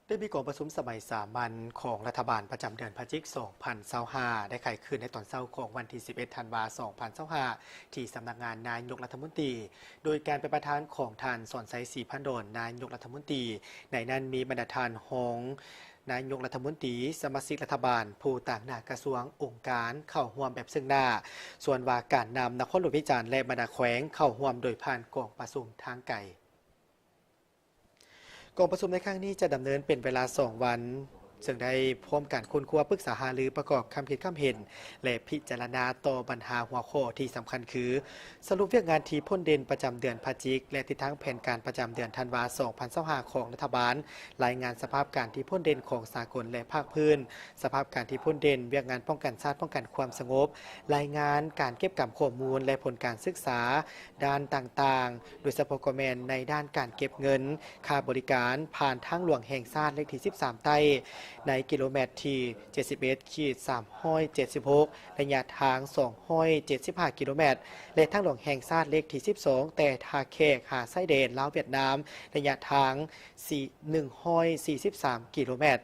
ໄດ້ມີກອງປະຊຸມສະໄໝສາມັນຂອງລັດຖະບານປະຈຳເດືອນພະຈິກ ສອງພັນຊາວຫ້າ ໄດ້ໄຂຂຶ້ນໃນຕອນເຊົ້າຂອງວັນທີ ສິບເອັດ ທັນວາ ສອງພັນຊາວຫ້າ ທີ່ສຳນັກງານນາຍົກລັດຖະມົນຕີ ໂດຍການເປັນປະທານຂອງທ່ານ ສອນໄຊ ສີພັນດອນ ນາຍົກລັດຖະມົນຕີ. ໃນນັ້ນມີບັນດາທ່ານຮອງນາຍົກລັດຖະມົນຕີ, ສະມາຊິກລັດຖະບານ, ຜູ້ຕາງໜ້າກະຊວງ, ອົງການ ເຂົ້າຮ່ວມແບບເຊິ່ງໜ້າ, ສ່ວນວ່າການນຳນະຄອນຫຼວງວຽງຈັນ ແລະ ບັນດາແຂວງເຂົ້າຮ່ວມໂດຍຜ່ານກອງປະຊຸມທາງໄກ. ກອງປະຊຸມໃນຄັ້ງນີ້ຈະດຳເນີນເປັນເວລາສອງວັນ, ເຊິ່ງໄດ້ຮ່ວມກັນຄົ້ນຄວ້າ, ປຶກສາຫາລື, ປະກອບຄຳຄິດຄຳເຫັນ ແລະ ພິຈາລະນາຕໍ່ບັນຫາຫົວຂໍ້ທີ່ສຳຄັນຄື ສະຫຼຸບວຽກງານທີ່ພົ້ນເດັ່ນປະຈຳເດືອນພະຈິກ ແລະ ທິດທາງແຜນການປະຈຳເດືອນທັນວາ ສອງພັນຊາວຫ້າ ຂອງລັດຖະບານ, ລາຍງານສະພາບການທີ່ພົ້ນເດັ່ນຂອງສາກົນ ແລະ ພາກພື້ນ, ສະພາບການທີ່ພົ້ນເດັ່ນ, ວຽກງານປ້ອງກັນຊາດ, ປ້ອງກັນຄວາມສະຫງົບ, ລາຍງານການເກັບກຳຂໍ້ມູນ ແລະ ຜົນການສຶກສາດ້ານຕ່າງໆ, ໂດຍສະເພາະກໍແມ່ນໃນດ້ານການເກັບເງິນ ຄ່າບໍລິການຜ່ານທາງຫຼວງແຫ່ງຊາດເລກທີ ສິບສາມ ໃຕ້ ໃນກິໂລແມັດທີ ເຈັດສິບເອັດ ຂີດ ສາມຮ້ອຍເຈັດສິບຫົກ ໄລຍະທາງ ສອງຮ້ອຍເຈັດສິບຫ້າ ກິໂລແມັດ ແລະ ທາງຫຼວງແຫ່ງຊາດເລກທີ ສິບສອງ ແຕ່ທ່າແຂກຫາຊາຍແດນລາວ-ຫວຽດນາມ ໄລຍະທາງ ສີ່ ໜຶ່ງຮ້ອຍສີ່ສິບສາມ ກິໂລແມັດ.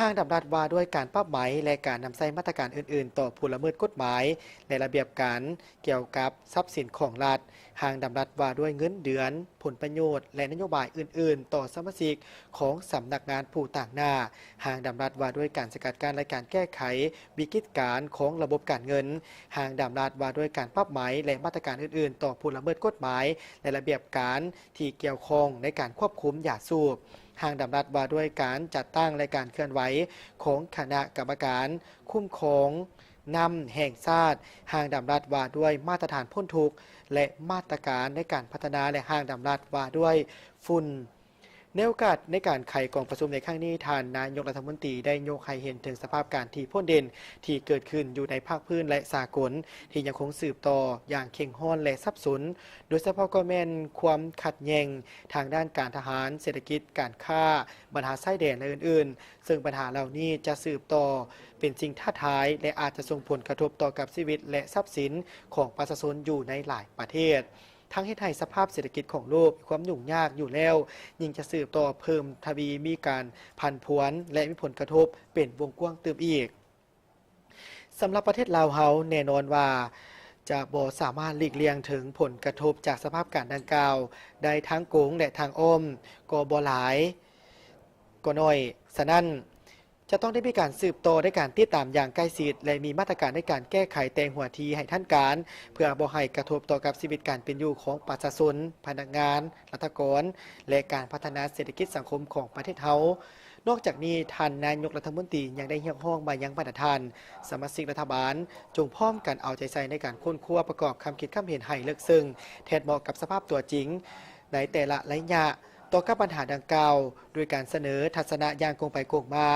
ຮ່າງດຳລັດວ່າດ້ວຍການປັບໃໝ ແລະ ການນຳໃຊ້ມາດຕະການອື່ນໆ ຕໍ່ຜູ້ລະເມີດກົດໝາຍ ແລະ ລະບຽບການກ່ຽວກັບຊັບສິນຂອງລັດ, ຮ່າງດຳລັດວ່າດ້ວຍເງິນເດືອນ, ຜົນປະໂຫຍດ ແລະ ນະໂຍບາຍອື່ນໆ ຕໍ່ສະມາຊິກຂອງສຳນັກງານຜູ້ຕາງໜ້າ, ຮ່າງດຳລັດວ່າດ້ວຍການສະກັດກັ້ນ ແລະ ການແກ້ໄຂວິກິດການຂອງລະບົບການເງິນ, ຮ່າງດຳລັດວ່າດ້ວຍການປັບໃໝ ແລະ ມາດຕະການອື່ນໆ ຕໍ່ຜູ້ລະເມີດກົດໝາຍ ແລະ ລະບຽບການທີ່ກ່ຽວຂ້ອງໃນການຄວບຄຸມຢາສູບ. ຮ່າງດຳລັດວ່າດ້ວຍການຈັດຕັ້ງ ແລະ ການເຄື່ອນໄຫວຂອງຄະນະກຳມະການຄຸ້ມຄອງນ້ຳແຫ່ງຊາດ, ຮ່າງດຳລັດວ່າດ້ວຍມາດຕະຖານພົ້ນທຸກ ແລະ ມາດຕະການໃນການພັດທະນາ ແລະ ຮ່າງດຳລັດວ່າດ້ວຍຝຸ່ນ. ໃນໂອກາດໃນການໄຂກອງປະຊຸມໃນຄັ້ງນີ້, ທ່ານນາຍົກລັດຖະມົນຕີໄດ້ຍົກໃຫ້ເຫັນເຖິງສະພາບການທີ່ພົ້ນເດັ່ນທີ່ເກີດຂຶ້ນຢູ່ໃນພາກພື້ນ ແລະ ສາກົນ ທີ່ຍັງຄົງສືບຕໍ່ຢ່າງເຄັ່ງຮ້ອນ ແລະ ສັບສົນ, ໂດຍສະເພາະກໍແມ່ນຄວາມຂັດແຍ່ງ ທາງດ້ານການທະຫານ, ເສດຖະກິດ, ການຄ້າ, ບັນຫາຊາຍແດນ ແລະ ອື່ນໆ, ເຊິ່ງບັນຫາເຫຼົ່ານີ້ຈະສືບຕໍ່ເປັນສິ່ງທ້າທາຍ ແລະ ອາດຈະສົ່ງຜົນກະທົບຕໍ່ກັບຊີວິດ ແລະ ຊັບສິນຂອງປະຊາຊົນຢູ່ໃນຫຼາຍປະເທດ, ທັງເຮັດໃຫ້ສະພາບເສດຖະກິດຂອງໂລກມີຄວາມຫຍຸ້ງຍາກຢູ່ແລ້ວ, ຍິ່ງຈະສືບຕໍ່ເພີ່ມທະວີມີການຜັນຜວນ ແລະ ມີຜົນກະທົບເປັນວົງກວ້າງຕື່ມອີກ. ສຳລັບປະເທດລາວເຮົາ, ແນ່ນອນວ່າຈະບໍ່ສາມາດຫຼີກລ່ຽງເຖິງຜົນກະທົບຈາກສະພາບການດັ່ງກ່າວໄດ້ທາງກົງ ແລະ ທາງອ້ອມ, ກໍບໍ່ຫຼາຍກໍໜ້ອຍ. ສະນັ້ນ, ຈະຕ້ອງໄດ້ມີການສືບຕໍ່ໃນການຕິດຕາມຢ່າງໃກ້ຊິດ ແລະ ມີມາດຕະການໃນການແກ້ໄຂແຕ່ຫົວທີໃຫ້ທັນການ, ເພື່ອບໍ່ໃຫ້ກະທົບຕໍ່ກັບຊີວິດການເປັນຢູ່ຂອງປະຊາຊົນ, ພະນັກງານ, ລັດຖະກອນ ແລະ ການພັດທະນາເສດຖະກິດສັງຄົມຂອງປະເທດເຮົາ. ນອກຈາກນີ້, ທ່ານນາຍົກລັດຖະມົນຕີຍັງໄດ້ຮຽກຮ້ອງມາຍັງບັນດາທ່ານສະມາຊິກລັດຖະບານ, ຈົ່ງພ້ອມກັນເອົາໃຈໃສ່ໃນການຄົ້ນຄວ້າປະກອບຄຳຄິດຄຳເຫັນໃຫ້ເລິກເຊິ່ງ, ແທດເໝາະກັບສະພາບຕົວຈິງໃນແຕ່ລະໄລຍະ ຕໍ່ກັບບັນຫາດັ່ງກ່າວ, ໂດຍການສະເໜີທັດສະນະຢ່າງກົງໄປກົງມາ,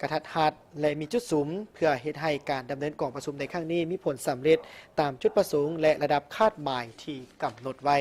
ກະທັດຮັດ ແລະ ມີຈຸດສຸມ, ເພື່ອເຮັດໃຫ້ການດຳເນີນກອງປະຊຸມໃນຄັ້ງນີ້ມີຜົນສຳເລັດຕາມຈຸດປະສົງ ແລະ ລະດັບຄາດໝາຍທີ່ກຳນົດໄວ້.